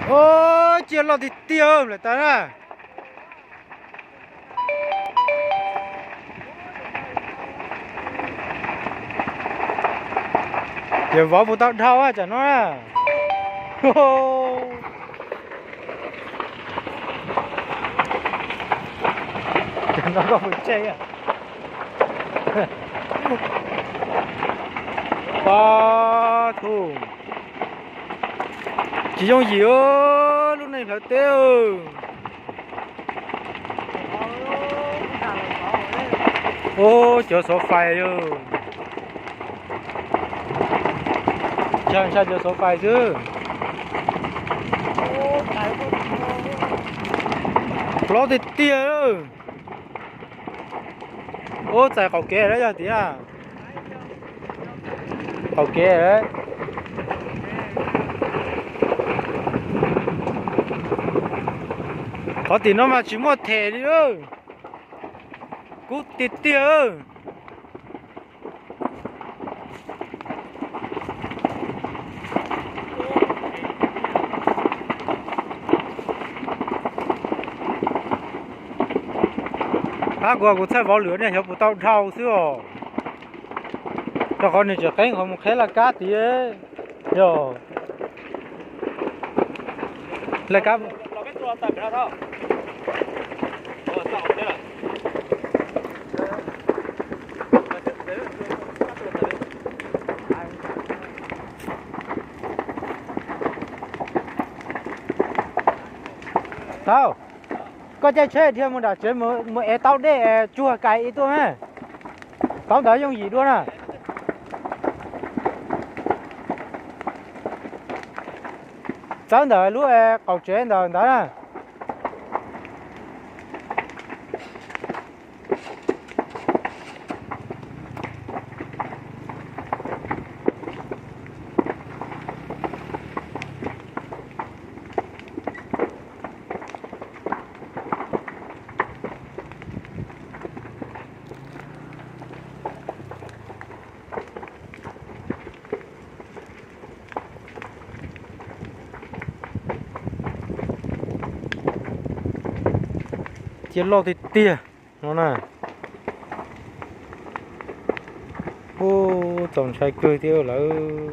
Ub, ciaj loj tiag tiag lawm tas na. Ces vov puas tau dhau tsam no na. Cov no koj puas tseg? Pab thu, tsis yooj yim lub neej hlawv teb. Ub, cov xov fais, ntshai ntshai cov xov fais xwb. Hlob tiag tiag. Ub, txais qaum kev lawm yog tias na. Qaum kev. Qhov tim no mas tsis muaj them li lawm. Kub tiag tiag. Qab kuv, kuv txhaj vov lwm ne, xyov puas tau dhau xwb os. Rau qhov nws tseem qeeb qhov mus qheb laj kab tid. Yog laj kab. Tau, koj caij tsheb dhia mus nram tsev mus ev taub dej es tsuag kais ib tuaj me. Taub ntawd yooj yim dua na. Txawb ntawm lub qaum tsev ntawm ntawd na. Ciaj loj tiag tiag no na. Ub, txaus ntshai kawg thiab lawm.